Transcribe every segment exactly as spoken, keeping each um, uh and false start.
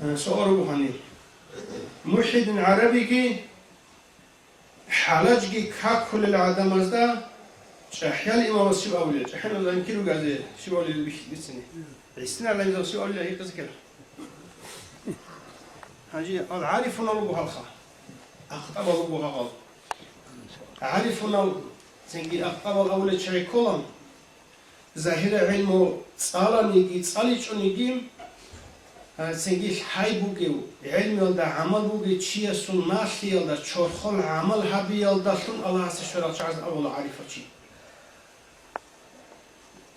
Суал буго гьаниб. МухӀиддин ГӀарабиги ХӀаллажги какулел гӀадамазда ЧӀахӀиял имамас щиб абулел? ЧӀахӀиял имамас гьанкир ругел щиб абулел бихьи бицине. ГӀисин гӀаламзал щиб абулел гьикъизе ккела. Гьанже ал гӀарифунал руго гьалха. Ахтабал руго гьагъал. ГӀарифунал, цинги ахтабал абулел чагӀи ккола. Загьира гӀилму цӀаланиги, цӀаличӀониги, а, цинги лъай бугев, гӀилмуялда гӀамал бугев чиясул малъиялда чорхол гӀамал гьабиялдалъун Аллагьасе щварал чагӀаз абула гӀарифав чи.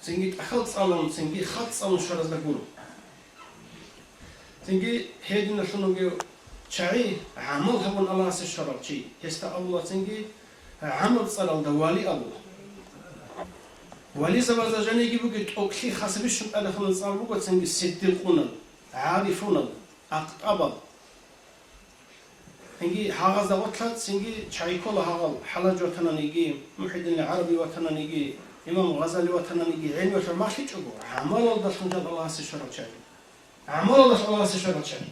Цинги тӀахьал цӀалун, цинги хатӀ цӀалун щваразда гуро. Цинги гьединалъун вугев чагӀи гӀамал гьабун Аллагьасе щварав чи, гьесда абула цинги гӀамал цӀаралда вали абула. Вализабазда жаниги бугеб тӀокӀлъи хасабищун тӀадахъана цӀар буго цинги сиддикъунал, гӀарифунал, ахтабал. Цинги гьагъазда гъорлъа цинги чагӀи ккола гьагъал, ХӀаллаж ватананиги, МухӀиддин ГӀараби ватананиги, имам Гъазали ватананиги, гӀелмуялъул малъичӀого, гӀамалалдалъун жал Аллагьасе щварал чагӀи. ГӀамалалдалъун Аллагьасе щварал чагӀи.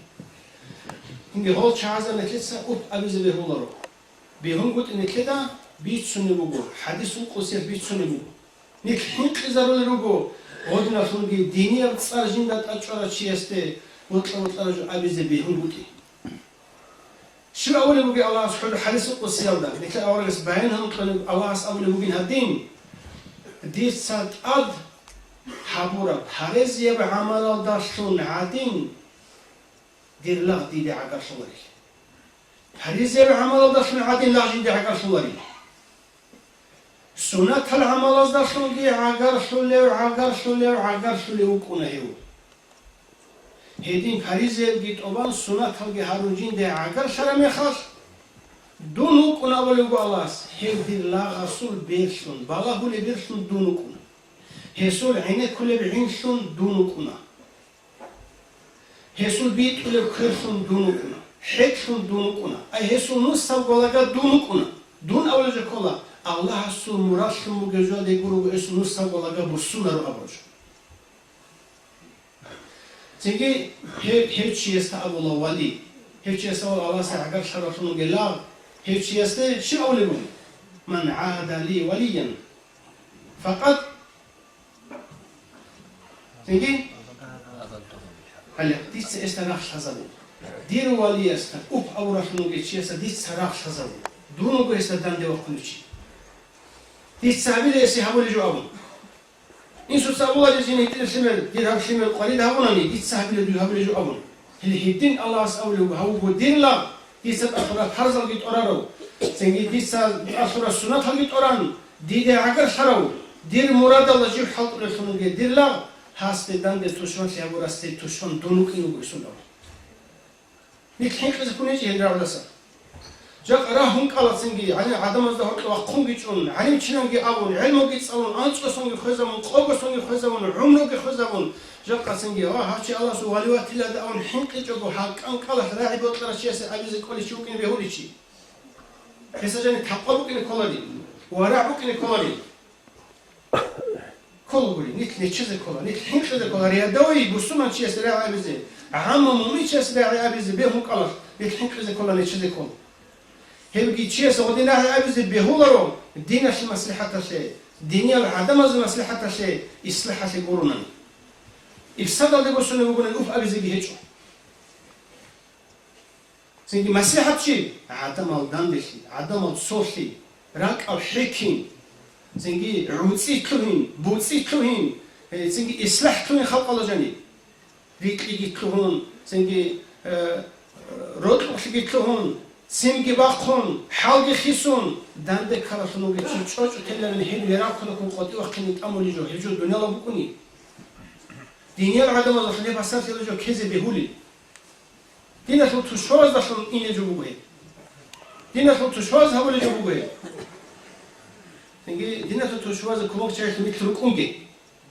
Цинги гьол чагӀазда нилъеца уп абизе бегьуларо. БегьунгутӀи нилъеда бицунеб буго, хӀадисул къудсиялъ бицунеб буго. Нилъ хӀинкъизарулел руго, гъодиналъунги динияб цӀар жинда тӀад чӀварав чиясде бокьа-бокьараб жо абизе бегьунгутӀи. Щиб абулеб бугеб Аллагьас хӀул-, хӀадисул къудсиялда? Нилъер аварагас баян гьабун кьолеб Аллагьас абулеб бугин гьадин: «Дица тӀад гьабураб паризаяб гӀамалалдалъун гӀадин, дир лагъ диде гӀагарлъуларила». Паризаяб гӀамалалдалъун гӀадин лагъ жинде гӀагарлъуларила. Сунатал гӀамалаздалъунги гӀагарлъулев, гӀагарлъулев, гӀагарлъулев вукӀуна гьев. Гьедин паризаябги тӀубан, сунаталги гьарун жинде гӀагарлъараб мехалъ, дун вукӀуна абулеб буго Аллагьас, гьев дир лагъасул берлъун, балагьулеб берлъун дун вукӀуна. Гьесул гӀенеккулеб гӀинлъун дун вукӀуна. Гьесул битӀулеб кверлъун дун вукӀуна, хӀекълъун дун вукӀуна, ай гьесул нусабго лага дун вукӀуна. Дун абулеб жо ккола, Аллагьасул мурадлъун бугеб жоялде гуро гьесул нусабго лага буссунаро абураб жо. Цинги гьев, гьев чиясда абула вали, гьев чиясда абула Аллагьасда гӀагарлъаралъун вугел лагъ, гьев чиясде щиб абулеб буго? «Ман гӀада ли валиян, факъад». Цинги? Гьале, дица гьесда рагъ лъазабун. Дир валиясда, уп абуралъун вугев чиясда дица рагъ лъазабун. Дун вуго гьесда данде вахъунев чи. Дица гьабила гьесие гьабулеб жо абун. Инсуца абула гьезие гьитӀинаб лъимер, дир гьаб лъимер къварид гьабунани, дица гьабила дуе гьабулеб жо абун. Гьеле гьедин Аллагьас абулеб буго, гьав вуго дир лагъ, дица тӀад лъураб парзалги тӀорарав, цинги дица тӀад лъураб сунаталги тӀоран, диде гӀагарлъарав, дир мурадалда жив хӀалтӀулеллъун вугев дир лагъ, гьасде данде тушманлъи гьабурасде тушман дун вукӀин вуго гьесул лагъ. Нилъ хӀинкъизе ккун гьечӀо гьел рагӀудаса. Жакъа рагьун кӀала цинги, гьанир гӀадамазда гьоркье вахъунги чӀун, гӀалимчинанги абун, гӀелмуги цӀалун, анцӀго сонги хвезабун, къого сонги хвезабун, гӀумруги хвезабун, жакъа цинги, ва, гьав чи Аллагьасул вали ватилада абун хӀинкъичӀого, гьакъан кӀалалъ рагӀи бокьарав чиясе абизе кӀолев чи вукӀине бегьулев чи. Гьесда жаниб такъва букӀине кколарин, варагӀ букӀине кколарин. Ккола гури, нилъ неччезе ккола, нилъ хӀинкъизе ккола, рядовый бусурманчиясе рагӀи абизе, гӀамма муъминчиясе рагӀи абизе бегьун кӀалалъ, нилъ хӀинкъизе ккола, неччезе ккола. Гьебги чиясе гъодин рагӀи абизе бегьуларо, диналъе маслихӀаталъе, диниял гӀадамазе маслихӀаталъе, ислахӀалъе гуронани. Ифсадалде босунеб бугони уф абизеги гьечӀо. Цинги маслихӀат чи? ГӀадамал данделъи, гӀадамал цолъи, ракӀал хӀекин, цинги гӀуцӀи лъугьин, буцӀи лъугьин, э, цинги ислахӀ лъугьин халкъалда жаниб. Рикьиги лъугьун, цинги, э, рокьукълъиги лъугьун, цинги бахъун, хӀалги хисун, данде ккаралъун вугев чи чӀочӀо теларин гьел вераб ккунаккун къотӀи вахъине тӀамулеб жо, гьеб жо дунялаб букӀуни. Диниял гӀадамазда гьеб гьасарлъиялда жо ккезе бегьулел. Диналъул тушбабаздалъун ине жо буго гьеб. Диналъул тушбабаз гьабулеб жо буго гьеб. Цинги диналъул тушбабазда кумек чагӀилъун нилъ рукӀунге.